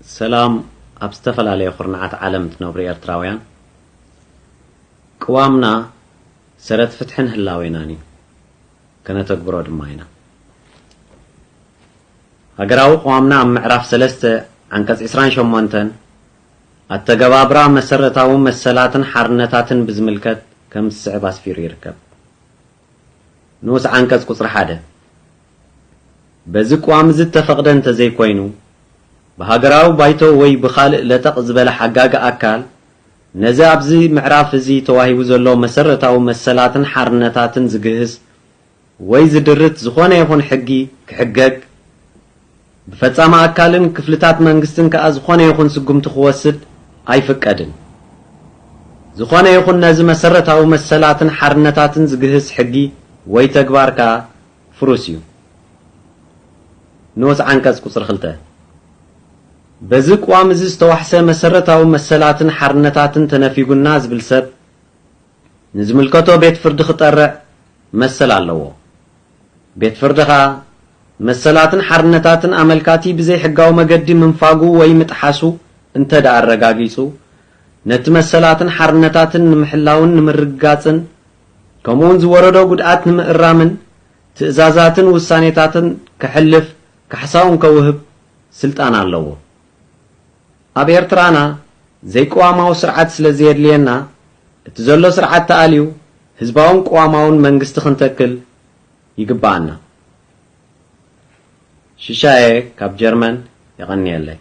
ሰላም ኣብ ዝተፈላለየ ኩርናዓት ዓለም ትነብሩ ኤርትራውያን። ቅዋምና ሰረት ፍትሕን ህላዌናን እዩ። ከነተግብሮ ድማ ኢና። ሃገራዊ ቅዋምና ኣብ ምዕራፍ ሰለስተ ዓንቀጽ ዕስራን ሸሞንተን ኣተገባብራ መሰረታዊ መሰላትን ሓርነታትን ብዝምልከት ከም ዝስዕብ ኣስፊሩ ይርከብ። ንኡስ ዓንቀጽ ቁጽሪ ሓደ፣ በዚ ቅዋም እዚ እተፈቕደ እንተዘይኮይኑ፣ ብሃገራዊ ባይቶ ወይ ብኻልእ ለጠቕ ዝበለ ሓጋጊ ኣካል፣ ነዚ ኣብዚ ምዕራፍ እዚ ተዋሂቡ ዘሎ መሰረታዊ መሰላትን ሓርነታትን ዝግህስ ወይ ዝድርት ዝኾነ ይኹን ሕጊ ክሕገግ፣ ብፈጻሚ ኣካልን ክፍልታት መንግስትን ከኣ ዝኾነ ይኹን ስጉምቲ ክወስድ ኣይፍቀድን። ዝኾነ ይኹን ነዚ መሰረታዊ መሰላትን ሓርነታትን ዝግህስ ሕጊ ወይ ተግባር ከኣ ፍሩስ እዩ። ንኡስ ዓንቀጽ ቁጽሪ ክልተ፣ በዚ ቅዋም እዚ ዝተዋሕሰ መሰረታዊ መሰላትን ሓርነታትን ተነፊጉና ዝብል ሰብ ንዝምልከቶ ቤት ፍርዲ ክጠርዕ መሰል ኣለዎ። ቤት ፍርዲ ኸኣ መሰላትን ሓርነታትን ኣመልካቲ ብዘይሕጋዊ መገዲ ምንፋጉ ወይ ምጥሓሱ እንተ ደኣ ኣረጋጊጹ፣ ነቲ መሰላትን ሓርነታትን ንምሕላውን ንምርግጋጽን፣ ከምኡውን ዝወረዶ ጉድኣት ንምእራምን ትእዛዛትን ውሳኔታትን ከሕልፍ ካሕሳውን ከውህብ ስልጣን ኣለዎ። ኣብ ኤርትራና ዘይቅዋማዊ ስርዓት ስለ ዘየድልየና፣ እቲ ዘሎ ስርዓት ተኣልዩ ህዝባውን ቅዋማውን መንግስቲ ክንተክል ይግብኣና። ሽሻየ ካብ ጀርመን፣ የቐንየለይ።